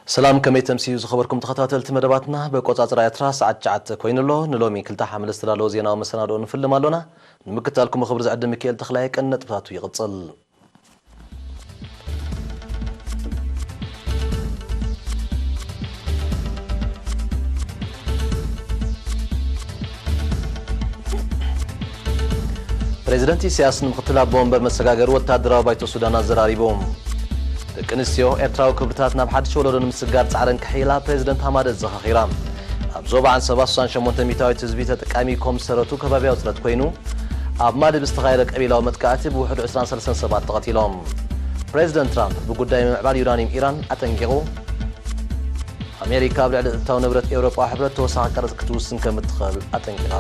ሰላም፣ ከመይ ተምስዩ ዝኸበርኩም ተኸታተልቲ መደባትና? በቆጻጽራ ኤርትራ ሰዓት ትሽዓተ ኮይኑ ኣሎ። ንሎሚ ክልተ ሓምለ ዝተዳለወ ዜናዊ መሰናድኦ ንፍልም ኣሎና። ንምክታልኩም ብኽብሪ ዝዕድም ሚካኤል ተኽላይ ቀን ነጥብታቱ ይቕጽል። ፕሬዚደንት ኢሳያስ ንምክትል ኣቦ ወንበር መሰጋገሪ ወታደራዊ ባይቶ ሱዳን ኣዘራሪቡ። ደቂ ኣንስትዮ ኤርትራዊ ክብርታት ናብ ሓድሽ ወለዶ ንምስጋር ጻዕረን ክሕይላ ፕሬዚደንት ሃማደ ኣዘኻኺራ። ኣብ ዞባ ዓንሰባ ስሳን ሸሞንተ ሚእታዊት ህዝቢ ተጠቃሚ ኮም ዝሰረቱ ከባብያዊ ጽረት ኮይኑ፣ ኣብ ማሊብ ዝተኻየደ ቀቢላዊ መጥቃዕቲ ብውሕዱ ዕስራን ሰለስተን ሰባት ተቐቲሎም። ፕሬዚደንት ትራምፕ ብጉዳይ ምምዕባል ዩራኒየም ኢራን ኣጠንቂቑ። ኣሜሪካ ኣብ ልዕሊ እታው ንብረት ኤውሮጳዊ ሕብረት ተወሳኺ ቀረጽ ክትውስን ከም እትኽእል ኣጠንቂቓ።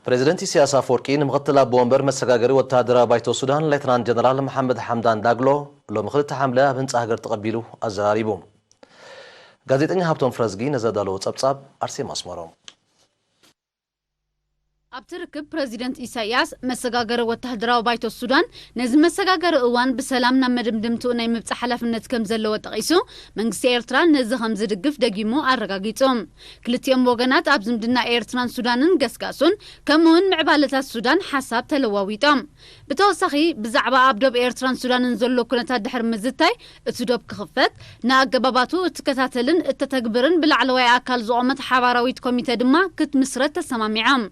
ፕሬዚደንት ኢሳያስ ኣፈወርቂ ንምኽትል ኣቦ ወንበር መሰጋገሪ ወተሃደራዊ ባይቶ ሱዳን ሌተናንት ጀነራል መሓመድ ሓምዳን ዳግሎ ሎሚ ክልተ ሓምለ ኣብ ህንጻ ሃገር ተቐቢሉ ኣዘራሪቡ። ጋዜጠኛ ሃብቶም ፍረዝጊ ነዘዳለዎ ጸብጻብ ኣርሴማ ኣስመሮም። ኣብቲ ርክብ ፕረዚደንት ኢሳይያስ፣ መሰጋገሪ ወተሃደራዊ ባይቶ ሱዳን ነዚ መሰጋገሪ እዋን ብሰላም ናብ መደምደምትኡ ናይ ምብጻሕ ሓላፍነት ከም ዘለዎ ጠቒሱ፣ መንግስቲ ኤርትራ ነዚ ከም ዝድግፍ ደጊሙ ኣረጋጊጹ። ክልቲኦም ወገናት ኣብ ዝምድና ኤርትራን ሱዳንን ገስጋሱን፣ ከምኡውን ምዕባለታት ሱዳን ሓሳብ ተለዋዊጦም። ብተወሳኺ፣ ብዛዕባ ኣብ ዶብ ኤርትራን ሱዳንን ዘሎ ኩነታት ድሕሪ ምዝታይ፣ እቲ ዶብ ክኽፈት፣ ንኣገባባቱ እትከታተልን እተተግብርን ብላዕለዋይ ኣካል ዝቖመት ሓባራዊት ኮሚተ ድማ ክትምስረት ተሰማሚዖም።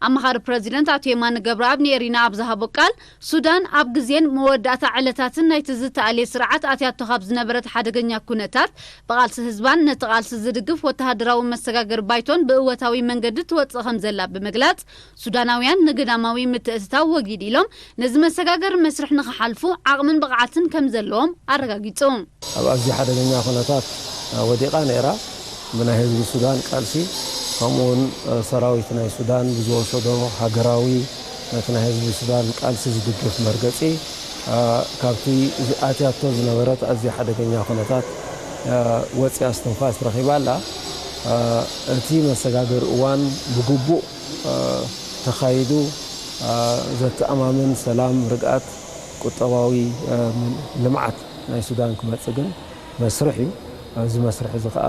ኣማኻሪ ፕረዚደንት ኣቶ የማነ ገብረኣብ ንኤሪና ኣብ ዝሃቦ ቃል፣ ሱዳን ኣብ ግዜን መወዳእታ ዕለታትን ናይቲ ዝተኣልየ ስርዓት ኣትያቶ ካብ ዝነበረት ሓደገኛ ኩነታት፣ ብቓልሲ ህዝባን ነቲ ቃልሲ ዝድግፍ ወተሃደራዊ መሰጋገሪ ባይቶን ብእወታዊ መንገዲ ትወጽእ ከም ዘላ ብምግላጽ፣ ሱዳናውያን ንግዳማዊ ምትእትታው ወጊድ ኢሎም ነዚ መሰጋገሪ መስርሕ ንኽሓልፉ ዓቕምን ብቕዓትን ከም ዘለዎም ኣረጋጊጹ። ኣብ ኣዝዩ ሓደገኛ ኩነታት ወዲቓ ነይራ። ብናይ ህዝቢ ሱዳን ቃልሲ፣ ከምኡውን ሰራዊት ናይ ሱዳን ብዝወሰዶ ሃገራዊ፣ ነቲ ናይ ህዝቢ ሱዳን ቃልሲ ዝድግፍ መርገጺ፣ ካብቲ ኣትያቶ ዝነበረት ኣዝያ ሓደገኛ ኩነታት ወጽያ እስትንፋስ ረኺባ ኣላ። እቲ መሰጋገሪ እዋን ብግቡእ ተኻይዱ፣ ዘተኣማምን ሰላም፣ ርግኣት፣ ቁጠባዊ ልምዓት ናይ ሱዳን ክመጽእ ግን መስርሕ እዩ። እዚ መስርሕ እዚ ከኣ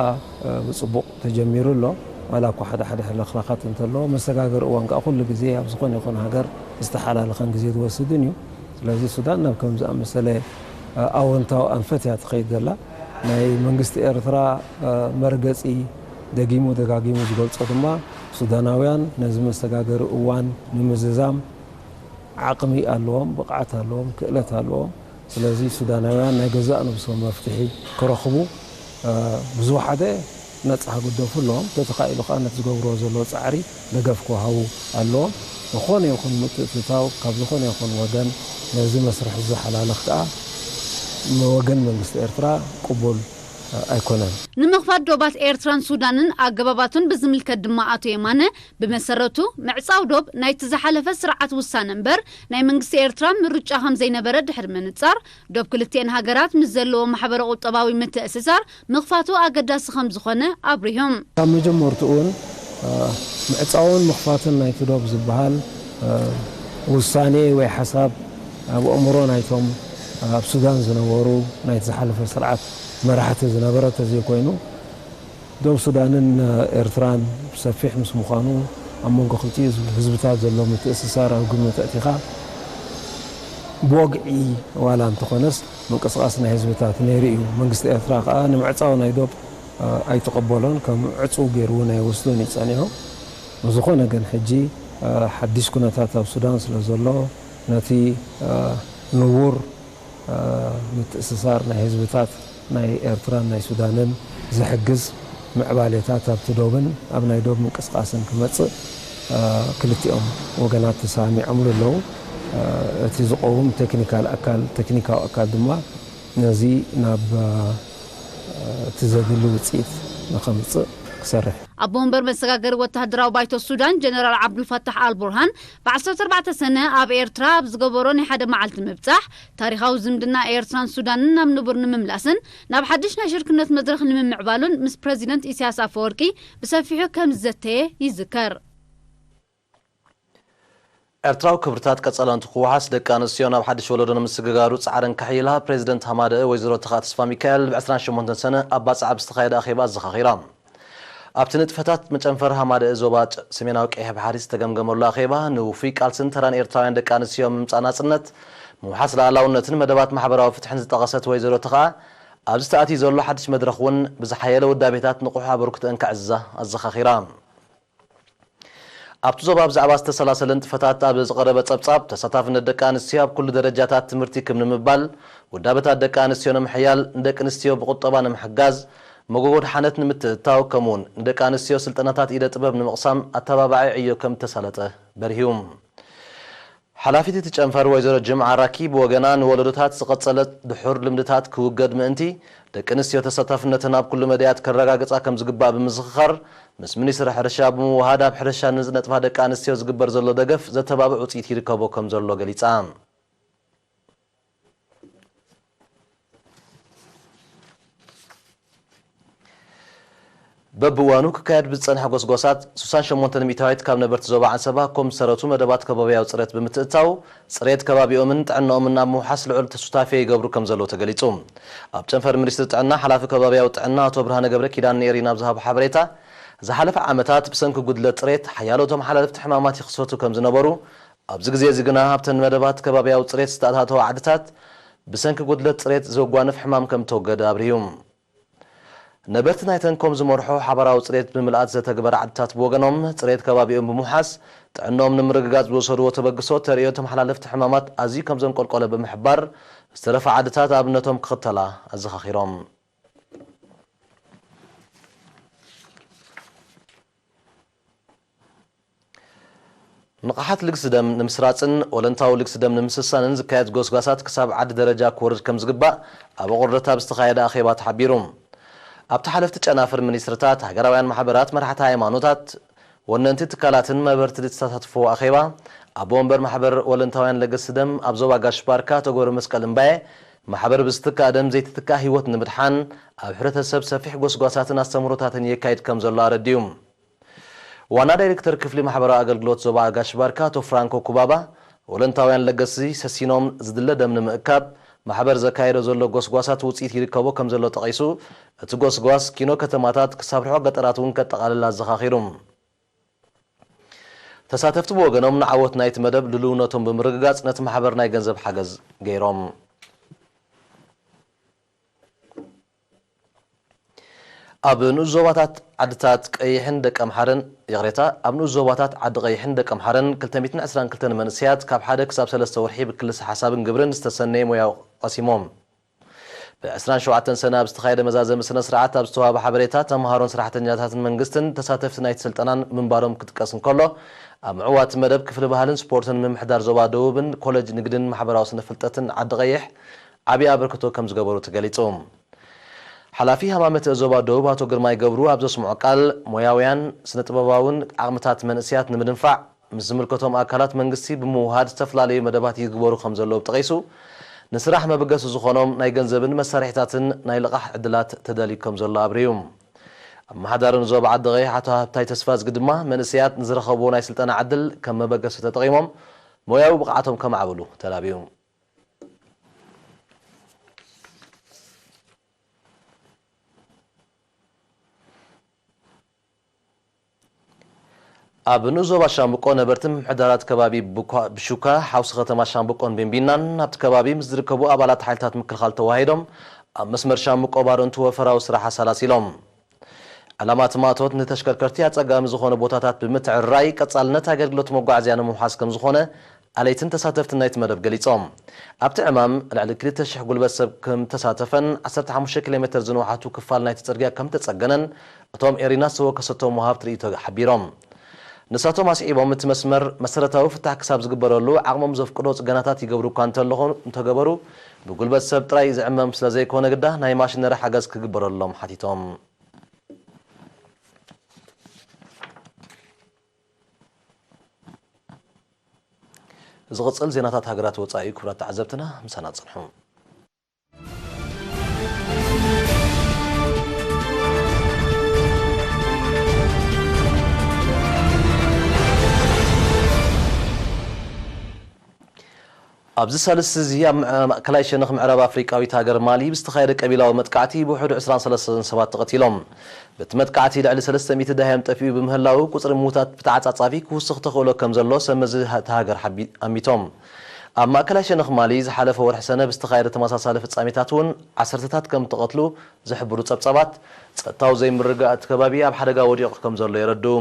ብጽቡቕ ተጀሚሩ ኣሎ። ዋላ እኳ ሓደ ሓደ ሕልኽላኻት እንተለዎ፣ መሰጋገሪ እዋን ከኣ ኩሉ ግዜ ኣብ ዝኾነ ይኹን ሃገር ዝተሓላለኸን ግዜ ዝወስድን እዩ። ስለዚ ሱዳን ናብ ከም ዝኣመሰለ ኣወንታዊ ኣንፈት እያ ትኸይድ ዘላ። ናይ መንግስቲ ኤርትራ መርገጺ ደጊሙ ደጋጊሙ ዝገልጾ ድማ፣ ሱዳናውያን ነዚ መሰጋገሪ እዋን ንምዝዛም ዓቕሚ ኣለዎም፣ ብቕዓት ኣለዎም፣ ክእለት ኣለዎም። ስለዚ ሱዳናውያን ናይ ገዛእ ነብሶም መፍትሒ ክረኽቡ፣ እ፣ ብዝወሓደ ነጻ ክግደፉ ኣለዎም። ተተኻኢሉ ከኣ ነቲ ዝገብርዎ ዘለዉ ጻዕሪ ደገፍ ክወሃቡ ኣለዎም። ዝኾነ ይኹን ምትእትታው ካብ ዝኾነ ይኹን ወገን ነዚ መስርሕ ዝሓላልኽ ከኣ ወገን መንግስቲ ኤርትራ ቅቡል ኣይኮነን። ንምኽፋት ዶባት ኤርትራን ሱዳንን ኣገባባቱን ብዝምልከት ድማ ኣቶ የማነ፣ ብመሰረቱ ምዕጻው ዶብ ናይቲ ዝሓለፈ ስርዓት ውሳነ እምበር ናይ መንግስቲ ኤርትራ ምርጫ ከም ዘይነበረ ድሕሪ ምንጻር፣ ዶብ ክልቲኤን ሃገራት ምስ ዘለዎ ማሕበረ ቁጠባዊ ምትእስሳር ምኽፋቱ ኣገዳሲ ከም ዝኾነ ኣብሪሆም። ካብ መጀመርትኡ እውን፣ እ፣ ምዕጻውን ምኽፋትን ናይቲ ዶብ ዝበሃል፣ እ፣ ውሳኔ ወይ ሓሳብ ኣብ ኣእምሮ ናይቶም ኣብ ሱዳን ዝነበሩ ናይቲ ዝሓለፈ ስርዓት መራሕቲ ዝነበረ ተዘይኮይኑ፣ ዶብ ሱዳንን ኤርትራን ሰፊሕ ምስ ምዃኑ፣ ኣብ መንጎ ክልቲኡ ህዝብታት ዘሎ ምትእስሳር ኣብ ግምት ኣእቲኻ፣ ብወግዒ ዋላ እንተኾነስ ምንቅስቓስ ናይ ህዝብታት ነይሩ እዩ። መንግስቲ ኤርትራ ከኣ ንምዕጻው ናይ ዶብ፣ እ፣ ኣይተቐበሎን፣ ከም ዕጹው ገይሩ እውን ኣይወስዶን እዩ ጸኒሑ። ብዝኾነ ግን ሕጂ፣ እ፣ ሓድሽ ኩነታት ኣብ ሱዳን ስለ ዘሎ፣ ነቲ፣ እ፣ ንቡር፣ እ፣ ምትእስሳር ናይ ህዝብታት ናይ ኤርትራን ናይ ሱዳንን ዝሕግዝ ምዕባሌታት ኣብቲ ዶብን ኣብ ናይ ዶብ ምንቅስቓስን ክመጽእ፣ እ፣ ክልቲኦም ወገናት ተሰማሚዖምሉ ኣለዉ። እ፣ እቲ ዝቐውም ቴክኒካል ኣካል፣ ቴክኒካዊ ኣካል ድማ ነዚ ናብ፣ እ፣ እቲ ዘድሊ ውጽኢት ንኸምጽእ ክሰርሕ። ኣቦ ወንበር መሰጋገሪ ወተሃደራዊ ባይቶ ሱዳን ጀነራል ዓብዱልፋታሕ ኣልቡርሃን፣ ብ ዓሰርተ ኣርባዕተ ሰነ ኣብ ኤርትራ ኣብ ዝገበሮ ናይ ሓደ መዓልቲ ምብጻሕ፣ ታሪኻዊ ዝምድና ኤርትራን ሱዳንን ናብ ንቡር ንምምላስን ናብ ሓድሽ ናይ ሽርክነት መድረኽ ንምምዕባሉን ምስ ፕረዚደንት ኢሳያስ ኣፈወርቂ ብሰፊሑ ከም ዝዘተየ ይዝከር። ኤርትራዊ ክብርታት ቀጸላ እንትኽወሓስ፣ ደቂ ኣንስትዮ ናብ ሓድሽ ወለዶ ንምስግጋሩ ጻዕረን ከሕይላ፣ ፕሬዚደንት ሃማደአ ወይዘሮ ተኽኣ ተስፋሚካኤል ብ ዕስራን ሸሞንተን ሰነ ኣብ ባጽዕ ኣብ ዝተኻየደ ኣኼባ ኣዘኻኺራ። ኣብቲ ንጥፈታት መጨንፈር ሃማደአ ዞባ ጨ-፣ ሰሜናዊ ቀይሕ ባሕሪ ዝተገምገመሉ ኣኼባ፣ ንውፉይ ቃልስን ተራን ኤርትራውያን ደቂ ኣንስትዮ ምምጻእ ናጽነት፣ ምውሓስ ሉዓላውነትን መደባት ማሕበራዊ ፍትሕን ዝጠቐሰት ወይዘሮ ተኽኣ፣ ኣብዚ ተኣትዩ ዘሎ ሓድሽ መድረኽ እውን ብዝሓየለ ውዳቤታት ንቑሕ ኣበርክቶአን ከዕዝዛ ኣዘኻኺራ። ኣብቲ ዞባ ብዛዕባ ዝተሰላሰለ ንጥፈታት ኣብ ዝቐረበ ጸብጻብ፣ ተሳታፍነት ደቂ ኣንስትዮ ኣብ ኩሉ ደረጃታት ትምህርቲ ክም ንምባል፣ ውዳበታት ደቂ ኣንስትዮ ንምሕያል፣ ንደቂ ኣንስትዮ ብቁጠባ ንምሕጋዝ፣ መጎጎ ድሓነት ንምትእትታው፣ ከምኡውን ንደቂ ኣንስትዮ ስልጠናታት ኢደ ጥበብ ንምቕሳም ኣተባባዒ ዕዮ ከም እተሳለጠ በሪሁ። ሓላፊት እቲ ጨንፈር ወይዘሮ ጅምዓ ራኪ ብወገና፣ ንወለዶታት ዝቐጸለ ድሑር ልምድታት ክውገድ ምእንቲ፣ ደቂ ኣንስትዮ ተሳታፍነተን ኣብ ኩሉ መዳያት ከረጋግጻ ከም ዝግባእ ብምዝኽኻር፣ ምስ ሚኒስትሪ ሕርሻ ብምውሃድ ኣብ ሕርሻ ንዝነጥፋ ደቂ ኣንስትዮ ዝግበር ዘሎ ደገፍ ዘተባብዕ ውጽኢት ይርከቦ ከም ዘሎ ገሊጻ። በብእዋኑ ክካየድ ብዝጸንሐ ጎስጓሳት፣ ስሳን ሸሞንተ ሚእታዊት ካብ ነበርቲ ዞባ ዓንሰባ ኮም ዝሰረቱ መደባት ከባብያዊ ጽሬት ብምትእትታው፣ ጽሬት ከባቢኦምን ጥዕናኦምን ኣብ ምውሓስ ልዑል ሱታፌ ይገብሩ ከም ዘለዉ ተገሊጹ። ኣብ ጨንፈር ሚኒስትሪ ጥዕና፣ ሓላፊ ከባብያዊ ጥዕና ኣቶ ብርሃነ ገብረ ኪዳን ንኤሪና ኣብ ዝሃቦ ሓበሬታ፣ ዝሓለፈ ዓመታት ብሰንኪ ጉድለት ጽሬት፣ ሓያሎ ተመሓላለፍቲ ሕማማት ይኽሰቱ ከም ዝነበሩ፣ ኣብዚ ግዜ እዚ ግና ኣብተን መደባት ከባብያዊ ጽሬት ዝተኣታተዋ ዓድታት፣ ብሰንኪ ጉድለት ጽሬት ዘጓንፍ ሕማም ከም እተወገደ ኣብርሁ። ነበርቲ ናይተን ኮም ዝመርሖ ሓባራዊ ጽሬት ብምልኣት ዘተግበራ ዓድታት ብወገኖም፣ ጽሬት ከባቢኦም ብምውሓስ ጥዕንኦም ንምርግጋጽ ዝወሰድዎ ተበግሶ ተርእዮ ተመሓላለፍቲ ሕማማት ኣዝዩ ከም ዘንቆልቆለ ብምሕባር፣ ዝተረፋ ዓድታት ኣብነቶም ክኽተላ ኣዘኻኺሮም። ንቕሓት ልግሲ ደም ንምስራጽን ወለንታዊ ልግሲ ደም ንምስሳንን ዝካየድ ጎስጓሳት ክሳብ ዓዲ ደረጃ ክወርድ ከም ዝግባእ ኣብ ኣቑርደት ኣብ ዝተኻየደ ኣኼባ ተሓቢሩ። ኣብቲ ሓለፍቲ ጨናፍር ሚኒስትርታት፣ ሃገራውያን ማሕበራት፣ መራሕቲ ሃይማኖታት፣ ወነንቲ ትካላትን መበርቲ ዝተሳተፍዎ ኣኼባ፣ ኣቦ ወንበር ማሕበር ወለንታውያን ለገስቲ ደም ኣብ ዞባ ጋሽ ባርካ ኣቶ ገብረ መስቀል እምባየ፣ ማሕበር ብዝትካእ ደም ዘይትትካእ ህይወት ንምድሓን ኣብ ሕብረተሰብ ሰፊሕ ጎስጓሳትን ኣስተምህሮታትን የካይድ ከም ዘሎ ኣረዲኡ። ዋና ዳይሬክተር ክፍሊ ማሕበራዊ ኣገልግሎት ዞባ ጋሽ ባርካ ኣቶ ፍራንኮ ኩባባ፣ ወለንታውያን ለገስቲ ሰሲኖም ዝድለ ደም ንምእካብ ማሕበር ዘካየዶ ዘሎ ጎስጓሳት ውጽኢት ይርከቦ ከም ዘሎ ጠቒሱ፣ እቲ ጎስጓስ ኪኖ ከተማታት ክሳብ ርሑቕ ገጠራት እውን ከጠቓልል ኣዘኻኺሩ። ተሳተፍቲ ብወገኖም ንዓወት ናይቲ መደብ ድልውነቶም ብምርግጋጽ ነቲ ማሕበር ናይ ገንዘብ ሓገዝ ገይሮም። ኣብ ንኡስ ዞባታት ዓድታት ቀይሕን ደቀምሓረን፣ ይቕሬታ፣ ኣብ ንኡስ ዞባታት ዓዲ ቀይሕን ደቀምሓረን ክልተ ሚእትን ዕስራን ክልተን መንእሰያት ካብ ሓደ ክሳብ ሰለስተ ወርሒ ብክልሰ ሓሳብን ግብርን ዝተሰነየ ሞያዊ ቀሲሞም። ብ ዕስራን ሸውዓተን ሰነ ኣብ ዝተኻየደ መዛዘሚ ስነ ስርዓት ኣብ ዝተዋህበ ሓበሬታ፣ ተምሃሮን ሰራሕተኛታትን መንግስትን ተሳተፍቲ ናይቲ ስልጠናን ምንባሮም ክጥቀስ እንከሎ፣ ኣብ ምዕዋት መደብ ክፍሊ ባህልን ስፖርትን ምምሕዳር ዞባ ደቡብን ኮለጅ ንግድን ማሕበራዊ ስነ ፍልጠትን ዓዲ ቀይሕ ዓብዪ ኣበርክቶ ከም ዝገበሩ ተገሊጹ። ሓላፊ ሃማመተ ዞባ ደቡብ ኣቶ ግርማይ ገብሩ ኣብ ዘስምዖ ቃል፣ ሞያውያን ስነ ጥበባውን ዓቕምታት መንእሰያት ንምድንፋዕ፣ ምስ ዝምልከቶም ኣካላት መንግስቲ ብምውሃድ ዝተፈላለዩ መደባት ይግበሩ ከም ዘለዉ ጠቒሱ፣ ንስራሕ መበገሲ ዝኾኖም ናይ ገንዘብን መሳርሒታትን ናይ ልቓሕ ዕድላት ተዳልዩ ከም ዘሎ ኣብርዩ። ኣመሓዳሪ ዞባ ዓዲ ቀይሕ ኣቶ ሃብታይ ተስፋዝጊ ድማ መንእሰያት ንዝረኸብዎ ናይ ስልጠና ዕድል ከም መበገሲ ተጠቒሞም ሞያዊ ብቕዓቶም ከማዕብሉ ተላብዩ። ኣብ ንኡስ ዞባ ሻምብቆ ነበርቲ ምምሕዳራት ከባቢ ቡኳ-፣ ብሹካ፣ ሓውሲ ከተማ ሻምብቆን ቤምቢናን ኣብቲ ከባቢ ምስ ዝርከቡ ኣባላት ሓይልታት ምክልኻል ተዋሂዶም ኣብ መስመር ሻምብቆ ባረንቱ ወፈራዊ ስራሕ ኣሳላሲሎም። ዕላማ እቲ ማእቶት ንተሽከርከርቲ ኣጸጋሚ ዝኾነ ቦታታት ብምትዕርራይ ቀጻልነት ኣገልግሎት መጓዓዝያ ንምውሓስ ከም ዝኾነ ኣለይትን ተሳተፍትን ናይቲ መደብ ገሊጾም። ኣብቲ ዕማም ልዕሊ ክልተ ሽሕ ጉልበት ሰብ ከም ተሳተፈን ዓሰርተ ሓሙሽተ ኪሎ ሜተር ዝንውሓቱ ክፋል ናይቲ ጽርግያ ከም ተጸገነን እቶም ኤሪና ዝተወከሰቶም ወሃብቲ ርእይቶ ሓቢሮም። ንሳቶም ኣስዒቦም፣ እቲ መስመር መሰረታዊ ፍታሕ ክሳብ ዝግበረሉ ዓቕሞም ዘፍቅዶ ጽገናታት ይገብሩ እኳ እንተለኹ፣ እንተገበሩ ብጉልበት ሰብ ጥራይ ዝዕመም ስለ ዘይኮነ ግዳ ናይ ማሽነሪ ሓገዝ ክግበረሎም ሓቲቶም። ዝቕጽል ዜናታት ሃገራት ወጻኢ እዩ። ክቡራት ተዓዘብትና፣ ምሳና ጽንሑ። ኣብዚ ሳልስቲ እዚ ኣብ ምዕ-፣ ማእከላይ ሸነኽ ምዕራብ ኣፍሪቃዊት ሃገር ማሊ ብዝተኻየደ ቀቢላዊ መጥቃዕቲ ብውሕዱ ዕስራን ሰለስተን ሰባት ተቐቲሎም። በቲ መጥቃዕቲ ልዕሊ ሰለስተ ሚእቲ ደሃዮም ጠፊኡ ብምህላው፣ ቁጽሪ ምዉታት ብተዓጻጻፊ ክውስኽ ተኽእሎ ከም ዘሎ ሰብ መዚ እታ ሃገር ሓቢ-፣ ኣሚቶም። ኣብ ማእከላይ ሸነኽ ማሊ ዝሓለፈ ወርሒ ሰነ ብዝተኻየደ ተመሳሳሊ ፍጻሜታት እውን ዓሰርተታት ከም እተቐትሉ ዝሕብሩ ጸብጻባት፣ ጸጥታዊ ዘይምርግጋእ እቲ ከባቢ ኣብ ሓደጋ ወዲቑ ከም ዘሎ የረድኡ።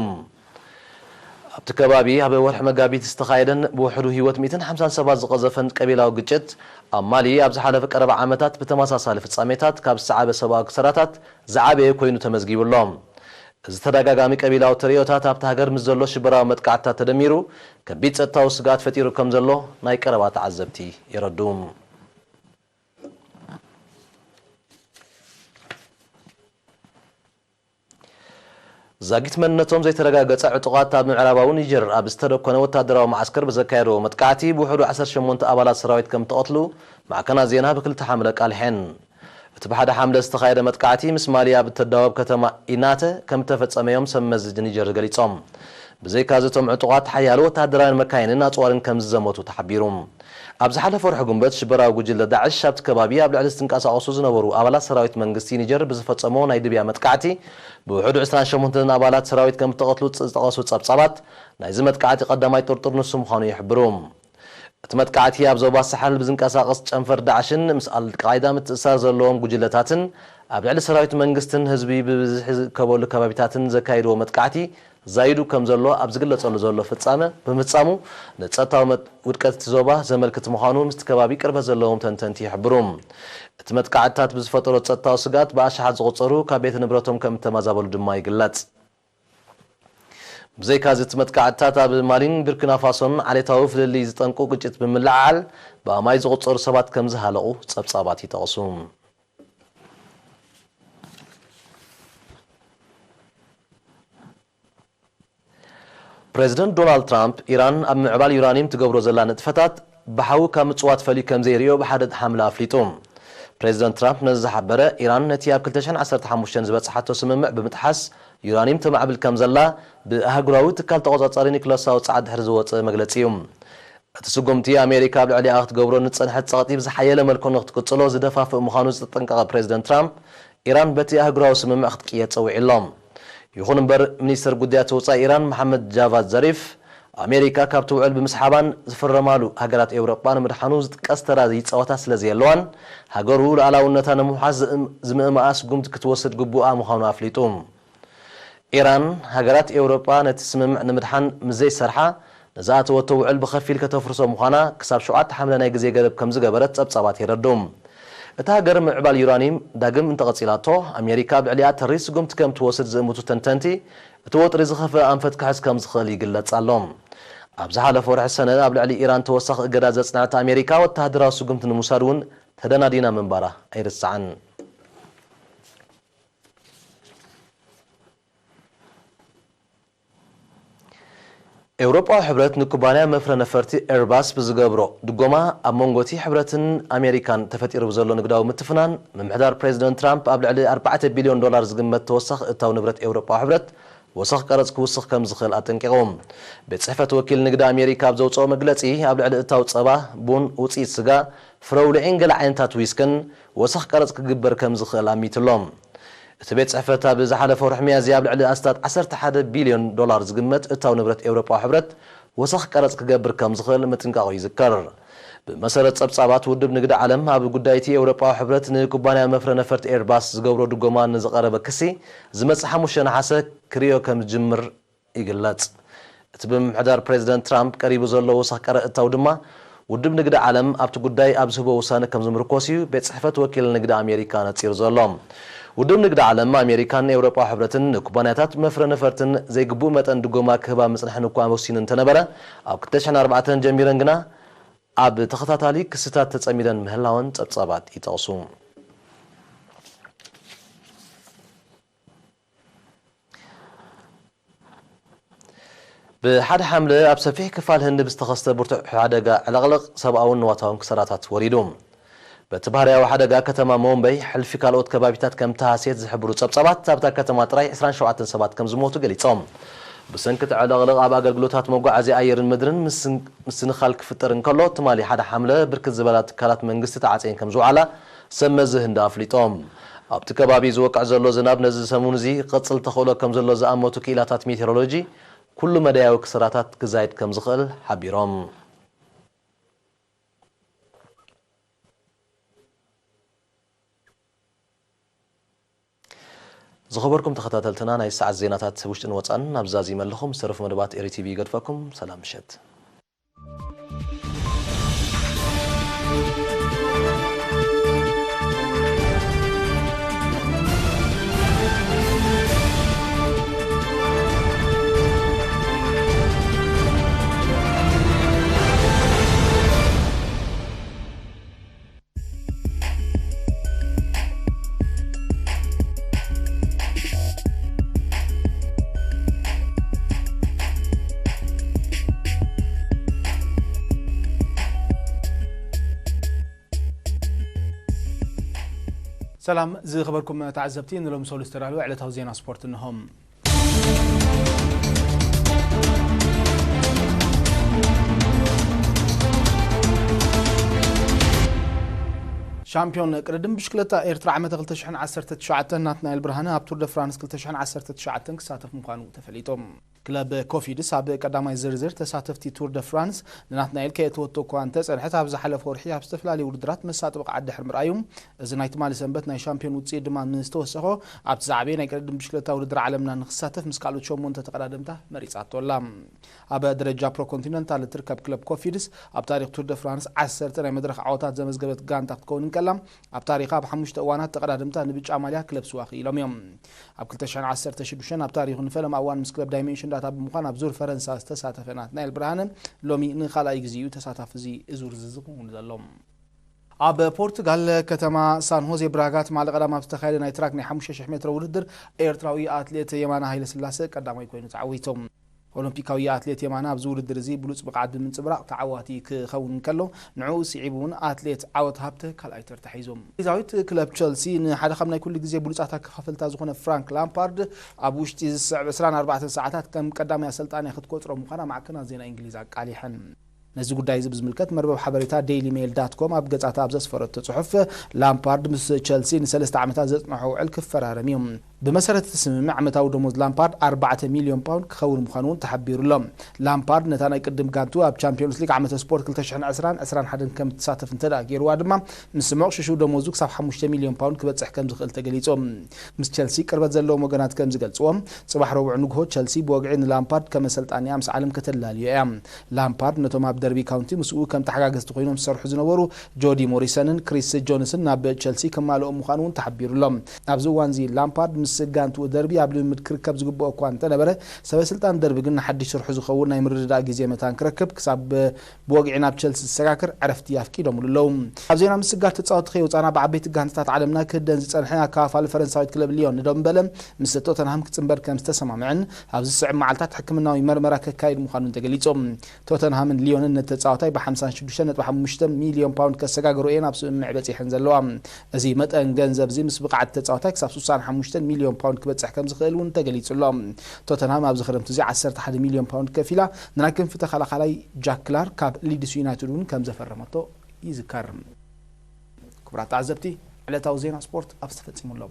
ኣብቲ ከባቢ ኣብ ወርሒ መጋቢት ዝተኻየደን ብውሕዱ ህይወት ሚእትን ሓምሳን ሰባት ዝቐዘፈን ቀቢላዊ ግጭት፣ ኣብ ማሊ ኣብ ዝሓለፈ ቀረባ ዓመታት ብተመሳሳሊ ፍጻሜታት ካብ ዝሰዓበ ሰብኣዊ ክሳራታት ዝዓበየ ኮይኑ ተመዝጊቡ ኣሎ። እዚ ተደጋጋሚ ቀቢላዊ ተርእዮታት ኣብቲ ሃገር ምስ ዘሎ ሽበራዊ መጥቃዕትታት ተደሚሩ፣ ከቢድ ጸጥታዊ ስግኣት ፈጢሩ ከም ዘሎ ናይ ቀረባ ተዓዘብቲ የረድኡ። ዛጊት መንነቶም ዘይተረጋገጸ ዕጡቓት ኣብ ምዕራባዊ ኒጀር ኣብ ዝተደኮነ ወታደራዊ መዓስከር ብዘካየድዎ መጥቃዕቲ ብውሕዱ ዓሰርተ ሸሞንተ ኣባላት ሰራዊት ከም እተቐትሉ ማዕከናት ዜና ብክልተ ሓምለ ኣቃሊሐን። እቲ ብሓደ ሓምለ ዝተኻየደ መጥቃዕቲ ምስ ማሊ ኣብ እተዳወብ ከተማ ኢናተ ከም እተፈጸመ እዮም ሰብ መዚ ኒጀር ገሊጾም። ብዘይካዚ እቶም ዕጡቓት ሓያሎ ወተሃደራውያን መካይንን ኣጽዋርን ከም ዝዘመቱ ተሓቢሩ። ኣብ ዝሓለፈ ወርሒ ጉንበት ሽበራዊ ጉጅለ ዳዕሽ ኣብቲ ከባቢ ኣብ ልዕሊ ዝትንቀሳቐሱ ዝነበሩ ኣባላት ሰራዊት መንግስቲ ኒጀር ብዝፈጸሞ ናይ ድብያ መጥቃዕቲ ብውሕዱ ዕስራን ሸሞንተን ኣባላት ሰራዊት ከም እተቐትሉ ዝጠቐሱ ጸብጻባት፣ ናይዚ መጥቃዕቲ ቀዳማይ ጥርጡር ንሱ ምዃኑ ይሕብሩ። እቲ መጥቃዕቲ ኣብ ዞባ ሳሕል ብዝንቀሳቐስ ጨንፈር ዳዕሽን ምስ ኣልቃይዳ ምትእስሳር ዘለዎም ጉጅለታትን ኣብ ልዕሊ ሰራዊት መንግስትን ህዝቢ ብብዝሒ ዝእከበሉ ከባቢታትን ዘካይድዎ መጥቃዕቲ ዛይዱ ከም ዘሎ ኣብ ዝግለጸሉ ዘሎ ፍጻመ ብምፍጻሙ፣ ንጸጥታዊ መጥ-፣ ውድቀት እቲ ዞባ ዘመልክት ምዃኑ ምስቲ ከባቢ ቅርበት ዘለዎም ተንተንቲ ይሕብሩ። እቲ መጥቃዕትታት ብዝፈጠሮ ጸጥታዊ ስግኣት ብኣሽሓት ዝቑጸሩ ካብ ቤት ንብረቶም ከም እተመዛበሉ ድማ ይግለጽ። ብዘይካዚ እቲ መጥቃዕትታት ኣብ ማሊን ቡርኪና ፋሶን ዓሌታዊ ፍልልይ ዝጠንቁ ግጭት ብምልዕዓል ብኣማይ ዝቑጸሩ ሰባት ከም ዝሃለቑ ጸብጻባት ይጠቕሱ። ፕሬዚደንት ዶናልድ ትራምፕ፣ ኢራን ኣብ ምዕባል ዩራኒየም ትገብሮ ዘላ ንጥፈታት ብሓዊ ካብ ምጽዋት ፈልዩ ከም ዘይርእዮ ብሓደ ሓምለ ኣፍሊጡ። ፕሬዚደንት ትራምፕ ነዚ ዝሓበረ፣ ኢራን ነቲ ኣብ ክልተ ሽሕን ዓሰርተ ሓሙሽተን ዝበጽሓቶ ስምምዕ ብምጥሓስ ዩራኒየም ተማዕብል ከም ዘላ ብኣህጉራዊ ትካል ተቖጻጻሪ ኒክለሳዊ ጸዓት ድሕሪ ዝወጸ መግለጺ እዩ። እቲ ስጉምቲ፣ ኣሜሪካ ኣብ ልዕሊኣ ክትገብሮ ንዝጸንሐት ጸቕጢ ብዝሓየለ መልክዑ ንክትቅጽሎ ዝደፋፍእ ምዃኑ ዘጠንቀቐ ፕሬዚደንት ትራምፕ፣ ኢራን በቲ ኣህጉራዊ ስምምዕ ክትቅየድ ጸዊዑ ኣሎ። ይኹን እምበር፣ ሚኒስተር ጉዳያት ወጻኢ ኢራን መሓመድ ጃቫድ ዘሪፍ፣ ኣሜሪካ ካብቲ ውዕል ብምስሓባን ዝፍረማሉ ሃገራት ኤውሮጳ ንምድሓኑ ዝጥቀስ ተራ ይጻወታ ስለ ዘየለዋን፣ ሃገሩ ሉዓላውነታ ንምውሓስ ዝእም-፣ ዝምእምኣ ስጉምቲ ክትወስድ ግቡኣ ምዃኑ ኣፍሊጡ። ኢራን፣ ሃገራት ኤውሮጳ ነቲ ስምምዕ ንምድሓን ምስ ዘይሰርሓ፣ ንዝኣተወቶ ውዕል ብኸፊል ከተፍርሶ ምዃና ክሳብ ሸውዓተ ሓምለ ናይ ግዜ ገደብ ከም ዝገበረት ጸብጻባት የረድኡ። እታ ሃገር ምዕባል ዩራኒየም ዳግም እንተቐጺላቶ፣ ኣሜሪካ ኣብ ልዕሊኣ ተሪር ስጉምቲ ከም ትወስድ ዝእምቱ ተንተንቲ፣ እቲ ወጥሪ ዝኸፍአ ኣንፈት ክሕዝ ከም ዝኽእል ይግለጽ ኣሎ። ኣብ ዝሓለፈ ወርሒ ሰነ ኣብ ልዕሊ ኢራን ተወሳኺ እገዳ ዘጽንዐት ኣሜሪካ፣ ወተሃደራዊ ስጉምቲ ንምውሳድ እውን ተደናዲና ምንባራ ኣይርሳዕን። ኤውሮጳዊ ሕብረት ንኩባንያ መፍረ ነፈርቲ ኤርባስ ብዝገብሮ ድጎማ፣ ኣብ መንጎ እቲ ሕብረትን ኣሜሪካን ተፈጢሩ ብዘሎ ንግዳዊ ምትፍናን፣ ምምሕዳር ፕሬዚደንት ትራምፕ ኣብ ልዕሊ ኣርባዕተ ቢልዮን ዶላር ዝግመት ተወሳኺ እታው ንብረት ኤውሮጳዊ ሕብረት ወሰኽ ቀረጽ ክውስኽ ከም ዝኽእል ኣጠንቂቑ። ቤት ጽሕፈት ወኪል ንግዲ ኣሜሪካ ኣብ ዘውጽኦ መግለጺ፣ ኣብ ልዕሊ እታው ጸባ፣ ቡን፣ ውጽኢት ስጋ፣ ፍረውልዒን ገለ ዓይነታት ዊስክን ወሰኽ ቀረጽ ክግበር ከም ዝኽእል ኣሚቱ ኣሎ። እቲ ቤት ጽሕፈት ኣብ ዝሓለፈ ወርሒ ሚያዝያ ኣብ ልዕሊ ኣስታት ዓሰርተ ሓደ ቢልዮን ዶላር ዝግመት እታው ንብረት ኤውሮጳዊ ሕብረት ወሰኽ ቀረጽ ክገብር ከም ዝኽእል ምጥንቃቑ ይዝከር። ብመሰረት ጸብጻባት ውድብ ንግዲ ዓለም፣ ኣብ ጉዳይ እቲ ኤውሮጳዊ ሕብረት ንኩባንያ መፍረ ነፈርቲ ኤርባስ ዝገብሮ ድጎማ ንዝቐረበ ክሲ ዝመጽእ ሓሙሽተ ነሓሰ ክርእዮ ከም ዝጅምር ይግለጽ። እቲ ብምምሕዳር ፕሬዚደንት ትራምፕ ቀሪቡ ዘሎ ወሰኽ ቀረጥ እታው ድማ፣ ውድብ ንግዲ ዓለም ኣብቲ ጉዳይ ኣብ ዝህቦ ውሳነ ከም ዝምርኮስ እዩ ቤት ጽሕፈት ወኪል ንግዲ ኣሜሪካ ነጺሩ ዘሎ። ውድብ ንግዲ ዓለም፣ ኣሜሪካን ኤውሮጳዊ ሕብረትን ንኩባንያታት መፍረ ነፈርትን ዘይግቡእ መጠን ድጎማ ክህባ ምጽንሐን እኳ ወሲኑ እንተነበረ፣ ኣብ ክልተ ሽሕን ኣርባዕተን ጀሚረን ግና ኣብ ተኸታታሊ ክስታት ተጸሚደን ምህላወን ጸብጻባት ይጠቕሱ። ብሓደ ሓምለ ኣብ ሰፊሕ ክፋል ህንዲ ብዝተኸስተ ብርቱዕ ሓደጋ ዕልቕልቕ ሰብኣውን ንዋታውን ክሳራታት ወሪዱ። በቲ ባህርያዊ ሓደጋ ከተማ ሞምበይ ሕልፊ ካልኦት ከባቢታት ከም ተሃስየት ዝሕብሩ ጸብጻባት፣ ኣብታ ከተማ ጥራይ ዕስራን ሸውዓተን ሰባት ከም ዝሞቱ ገሊጾም። ብሰንኪ እቲ ዕልቕልቕ ኣብ ኣገልግሎታት መጓዓዝያ ኣየርን ምድርን ምስን-፣ ምስንኻል ክፍጠር እንከሎ፣ ትማሊ ሓደ ሓምለ ብርክት ዝበላ ትካላት መንግስቲ ተዓጽየን ከም ዝውዓላ ሰብ መዚ ህንዲ ኣፍሊጦም። ኣብቲ ከባቢ ዝወቅዕ ዘሎ ዝናብ ነዚ ሰሙን እዚ ክቕጽል ተኽእሎ ከም ዘሎ ዝኣመቱ ክኢላታት ሜቴሮሎጂ፣ ኩሉ መዳያዊ ክስራታት ክዛይድ ከም ዝኽእል ሓቢሮም። ዝኸበርኩም ተኸታተልትና፣ ናይ ሰዓት ዜናታት ውሽጥን ወጻእን ናብዛ ዚመልኹም ዝተረፉ መደባት ኤሪ ቲቪ ይገድፈኩም። ሰላም ምሸት። ሰላም ዝኸበርኩም ተዓዘብቲ፣ ንሎሚ ሰሉስ ዝተዳለወ ዕለታዊ ዜና ስፖርት እንሆ። ሻምፒዮን ቅድድም ብሽክለታ ኤርትራ ዓመተ ክልተ ሽሕን ዓሰርተ ትሽዓተን ናትናኤል ብርሃነ ኣብ ቱር ደ ፍራንስ ክልተ ሽሕን ዓሰርተ ትሽዓተን ክሳተፍ ምዃኑ ተፈሊጡ። ክለብ ኮፊድስ ኣብ ቀዳማይ ዝርዝር ተሳተፍቲ ቱር ደ ፍራንስ ንናትናኤል ከየእተወቶ እኳ እንተጸንሐት፣ ኣብ ዝሓለፈ ወርሒ ኣብ ዝተፈላለዩ ውድድራት መሳጢ ብቕዓት ድሕሪ ምርኣዩ፣ እዚ ናይ ትማሊ ሰንበት ናይ ሻምፒዮን ውጽኢት ድማ ምስ ተወሰኾ፣ ኣብቲ ዝዓበየ ናይ ቅድድም ብሽክለታ ውድድር ዓለምና ንክሳተፍ ምስ ካልኦት ሸሞንተ ተቐዳደምታ መሪጻቶ ኣላ። ኣብ ደረጃ ፕሮ ኮንቲነንታል እትርከብ ክለብ ኮፊድስ፣ ኣብ ታሪኽ ቱር ደ ፍራንስ ዓሰርተ ናይ መድረኽ ዓወታት ዘመዝገበት ጋንታ ክትከውን እንከላ፣ ኣብ ታሪኻ ኣብ ሓሙሽተ እዋናት ተቐዳደምታ ንብጫ ማልያ ክለብስዋ ክኢሎም እዮም። ኣብ ክልተ ሽሕን ዓሰርተ ሽዱሽተን ኣብ ታሪኹ ንፈለማ እዋን ምስ ክለብ ዳይሜንሽን ዳታ ብምዃን ኣብ ዙር ፈረንሳ ዝተሳተፈ ናትናኤል ብርሃነ፣ ሎሚ ንኻልኣይ ግዜ እዩ ተሳታፊ እዚ ዙር እዚ ዝኸውን ዘሎ። ኣብ ፖርቱጋል ከተማ ሳን ሆዜ ብራጋ ትማሊ ቀዳም ኣብ ዝተኻየደ ናይ ትራክ ናይ ሓሙሽተ ሽሕ ሜትሮ ውድድር፣ ኤርትራዊ ኣትሌት የማነ ሃይለስላሰ ቀዳማይ ኮይኑ ተዓዊቱ። ኦሎምፒካዊ ኣትሌት የማነ ኣብዚ ውድድር እዚ ብሉጽ ብቕዓት ብምንጽብራቕ ተዓዋቲ ክኸውን እንከሎ፣ ንዕኡ ስዒቡ እውን ኣትሌት ዓወት ሃብተ ካልኣይ ተርታ ሒዙ። እንግሊዛዊት ክለብ ቸልሲ ንሓደ ካብ ናይ ኩሉ ግዜ ብሉጻት ኣከፋፈልታ ዝኾነ ፍራንክ ላምፓርድ ኣብ ውሽጢ ዝስዕብ ዕስራን ኣርባዕተን ሰዓታት ከም ቀዳማይ ኣሰልጣንያ ክትቆጽሮ ምዃና ማዕከናት ዜና እንግሊዝ ኣቃሊሐን። ነዚ ጉዳይ እዚ ብዝምልከት መርበብ ሓበሬታ ዴይሊ ሜይል ዳት ኮም ኣብ ገጻታ ኣብ ዘስፈረቶ ጽሑፍ፣ ላምፓርድ ምስ ቸልሲ ንሰለስተ ዓመታት ዘጽንሖ ውዕል ክፈራረም እዩ። ብመሰረት እቲ ስምምዕ፣ ዓመታዊ ደሞዝ ላምፓርድ ኣርባዕተ ሚልዮን ፓውንድ ክኸውን ምዃኑ እውን ተሓቢሩ ኣሎ። ላምፓርድ ነታ ናይ ቅድም ጋንቱ ኣብ ቻምፒዮንስ ሊግ ዓመተ ስፖርት ክልተ ሽሕን ዕስራን ዕስራን ሓደን ከም ትሳተፍ እንተ ደኣ ገይርዋ ድማ፣ ምስ ዕሙቕ ሽሹ ደሞዙ ክሳብ ሓሙሽተ ሚልዮን ፓውንድ ክበጽሕ ከም ዝኽእል ተገሊጹ። ምስ ቸልሲ ቅርበት ዘለዎም ወገናት ከም ዝገልጽዎ፣ ጽባሕ ረቡዕ ንግሆ ቸልሲ ብወግዒ ንላምፓርድ ከም ኣሰልጣኒኣ ምስ ዓለም ከተላልዮ እያ። ላምፓርድ ነቶም ኣብ ደርቢ ካውንቲ ምስኡ ከም ተሓጋገዝቲ ኮይኖም ዝሰርሑ ዝነበሩ ጆዲ ሞሪሰንን ክሪስ ጆንስን ናብ ቸልሲ ክማልኦም ምዃኑ እውን ተሓቢሩ ኣሎ። ኣብዚ እዋን እዚ ላምፓርድ ምስ ጋንትኡ ደርቢ ኣብ ልምምድ ክርከብ ዝግብኦ እኳ እንተነበረ፣ ሰበ ስልጣን ደርቢ ግን ንሓድሽ ስርሑ ዝኸውን ናይ ምርድዳእ ግዜ መታን ክረክብ ክሳብ ብወግዒ ናብ ቸልሲ ዝሰጋግር ዕረፍቲ ኣፍቂዶምሉ ኣለዉ። ኣብ ዜና ምስጋር ተጻወትቲ ከይወጻና፣ ብዓበይቲ ጋንታታት ዓለምና ክህደን ዝጸንሐ ኣከፋፋሊ ፈረንሳዊት ክለብ ሊዮን ንደምበለ ምስ ቶተንሃም ክጽንበር ከም ዝተሰማምዐን ኣብዚ ዝስዕብ መዓልታት ሕክምናዊ መርመራ ከካይድ ምዃኑን ተገሊጹ። ቶተንሃምን ሊዮንን ነቲ ተጻዋታይ ብ ሓምሳን ሽዱሽተን ነጥቢ ሓሙሽተ ሚልዮን ፓውንድ ከሰጋግሮ እየን ኣብ ስምምዕ በጺሐን ዘለዋ። እዚ መጠን ገንዘብ እዚ ምስ ብቕዓት ተጻዋታይ ክሳብ ስሳን ሓሙሽተን ሚልዮን ፓውንድ ክበጽሕ ከም ዝኽእል እውን ተገሊጹ ኣሎ። ቶተንሃም ኣብዚ ክረምቲ እዚ ዓሰርተ ሓደ ሚልዮን ፓውንድ ከፊላ ንናይ ክንፊ ተኸላኻላይ ጃክ ክላር ካብ ሊድስ ዩናይትድ እውን ከም ዘፈረመቶ ይዝከር። ክቡራት ተዓዘብቲ፣ ዕለታዊ ዜና ስፖርት ኣብዚ ተፈጺሙ ኣሎ።